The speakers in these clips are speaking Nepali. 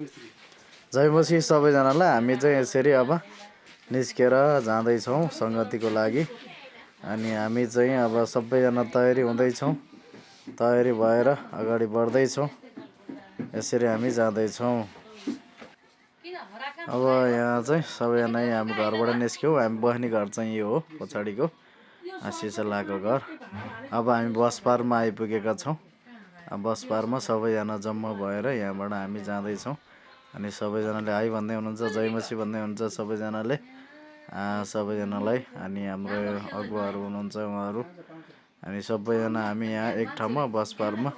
जय मसी सबैजनालाई। हामी चाहिँ यसरी अब निस्केर जाँदैछौँ सङ्गतिको लागि। अनि हामी चाहिँ अब सबैजना तयारी हुँदैछौँ, तयारी भएर अगाडि बढ्दैछौँ। यसरी हामी जाँदैछौँ। अब यहाँ चाहिँ सबैजना हामी घरबाट निस्क्यौँ। हामी बस्ने घर चाहिँ यो हो, पछाडिको सिसा लगाएको घर। अब हामी बस पारमा आइपुगेका छौँ। बस पारमा सबैजना जम्मा भएर यहाँबाट हामी जाँदैछौँ। अनि सबैजनाले हाई भन्दै हुनुहुन्छ, जय मसी भन्दै हुनुहुन्छ सबैजनाले, सबैजनालाई। अनि हाम्रो अगुवाहरू हुनुहुन्छ उहाँहरू, अनि सबैजना हामी यहाँ एक ठाउँमा बस पारमा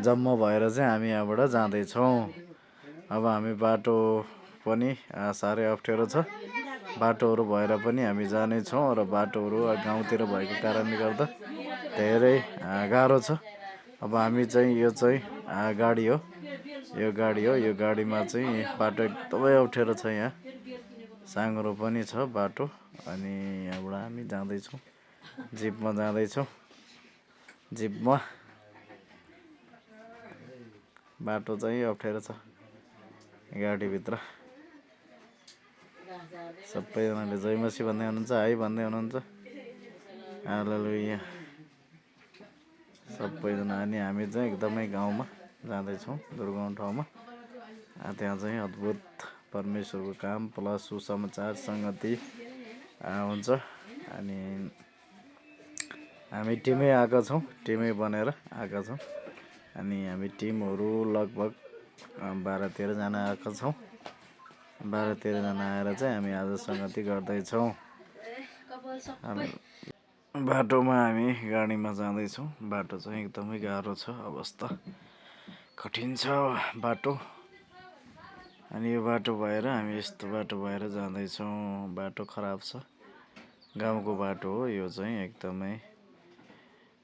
जम्मा भएर चाहिँ हामी यहाँबाट जाँदैछौँ। अब हामी बाटो पनि साह्रै अप्ठ्यारो छ, बाटोहरू भएर पनि हामी जानेछौँ। र बाटोहरू गाउँतिर भएको कारणले गर्दा धेरै गाह्रो छ। अब हामी चाहिँ यो चाहिँ गाडी हो, यो गाडी हो। यो गाडीमा चाहिँ बाटो एकदमै अप्ठ्यारो छ, यहाँ साँघुरो पनि छ बाटो। अनि यहाँबाट हामी जाँदैछौँ, जिपमा जाँदैछौँ। जिपमा बाटो चाहिँ अप्ठ्यारो छ, गाडीभित्र सबैजनाले जय मसी भन्दै हुनुहुन्छ, हाई भन्दै हुनुहुन्छ। हालेलुया सबैजना। अनि हामी चाहिँ एकदमै गाउँमा जाँदैछौँ, दुर्गम ठाउँमा। त्यहाँ चाहिँ अद्भुत परमेश्वरको काम प्लस सुसमाचार सङ्गति हुन्छ। अनि हामी टिमै आएका छौँ, टिमै बनेर आएका छौँ। अनि हामी टिमहरू लगभग 12-13 जना आएका छौँ। 12-13 जना आएर चाहिँ हामी आज सङ्गति गर्दैछौँ। बाटोमा हामी गाडीमा जाँदैछौँ। बाटो चाहिँ एकदमै गाह्रो छ, अवस्था कठिन छ बाटो। अनि यो बाटो भएर हामी यस्तो बाटो भएर जाँदैछौँ। बाटो खराब छ, गाउँको बाटो हो यो चाहिँ, एकदमै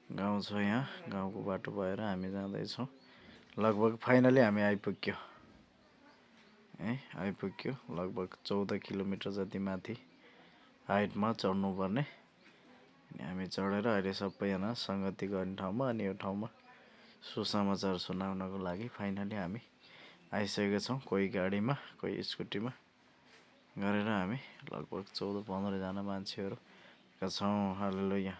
गाउँ छ यहाँ। गाउँको बाटो भएर हामी जाँदैछौँ। लगभग फाइनली हामी आइपुग्यो आइपुग्यो। लगभग 14 किलोमिटर जति माथि हाइटमा चढ्नुपर्ने। अनि हामी चढेर अहिले सबैजना सङ्गति गर्ने ठाउँमा, अनि यो ठाउँमा सुसमाचार सुनाउनको लागि फाइनली हामी आइसकेका छौँ। कोही गाडीमा, कोही स्कुटीमा गरेर हामी लगभग 14-15 जना मान्छेहरू छौँ। हालेलुया।